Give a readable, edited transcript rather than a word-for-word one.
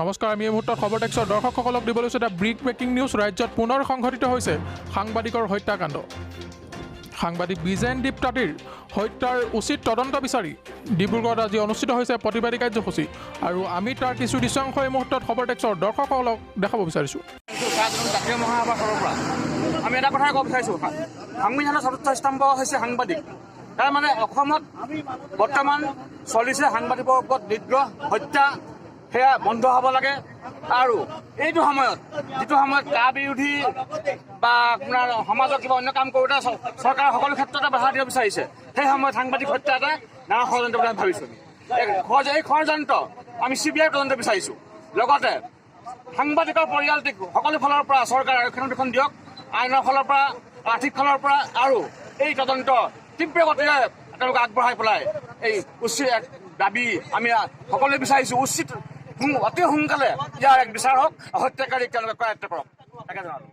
নমস্কাৰ, আমি এই মুহূৰ্তত খবৰ টেক্সৰ দৰ্শকসকলক দিব লৈছোঁ এটা ব্ৰিক ব্ৰেকিং নিউজ। ৰাজ্যত পুনৰ সংঘটিত হৈছে সাংবাদিকৰ হত্যাকাণ্ড। সাংবাদিক বিজেন দীপ তাঁতীৰ হত্যাৰ উচিত তদন্ত বিচাৰি ডিব্ৰুগড়ত আজি অনুষ্ঠিত হৈছে প্ৰতিবাদী কাৰ্যসূচী আৰু আমি তাৰ কিছু দৃশ্যাংশ এই মুহূৰ্তত খবৰ টেক্সৰ দৰ্শকসকলক দেখাব বিচাৰিছোঁ। চাহ জাতীয় মহাসভাৰ ফালৰ পৰা আমি এটা কথাই ক'ব বিচাৰিছোঁ। সংবিধানৰ চতুৰ্থ স্তম্ভ হৈছে সাংবাদিক। তাৰমানে অসমত বৰ্তমান চলিছে সাংবাদিকৰ ওপৰত নিগ্ৰহ, হত্যা, সেয়া বন্ধ হ'ব লাগে। আৰু এইটো সময়ত, যিটো সময়ত কা বিৰোধী বা আপোনাৰ সমাজৰ কিবা অন্য কাম কৰোঁতে চৰকাৰে সকলো ক্ষেত্ৰতে বাধা দিব বিচাৰিছে, সেই সময়ত সাংবাদিক হত্যা এটা ডাঙৰ ষড়যন্ত্ৰ বুলি আমি ভাবিছোঁ। এই ষড়যন্ত্ৰ আমি চিবিআই তদন্ত বিচাৰিছোঁ। লগতে সাংবাদিকৰ পৰিয়ালটিক সকলো ফালৰ পৰা চৰকাৰে ৰক্ষণাবেক্ষণ দিয়ক, আইনৰ ফালৰ পৰা, আৰ্থিক ফালৰ পৰা, আৰু এই তদন্ত তীব্ৰ গতিৰে তেওঁলোকে আগবঢ়াই পেলাই এই উচিত এক দাবী আমি সকলোৱে বিচাৰিছোঁ। উচিত অতি সোনকালে ইয়াৰ এক বিচাৰ হওক, হত্যাকাৰীক তেওঁলোকে কৰায়ত্ব কৰক, তাকে জনালোঁ।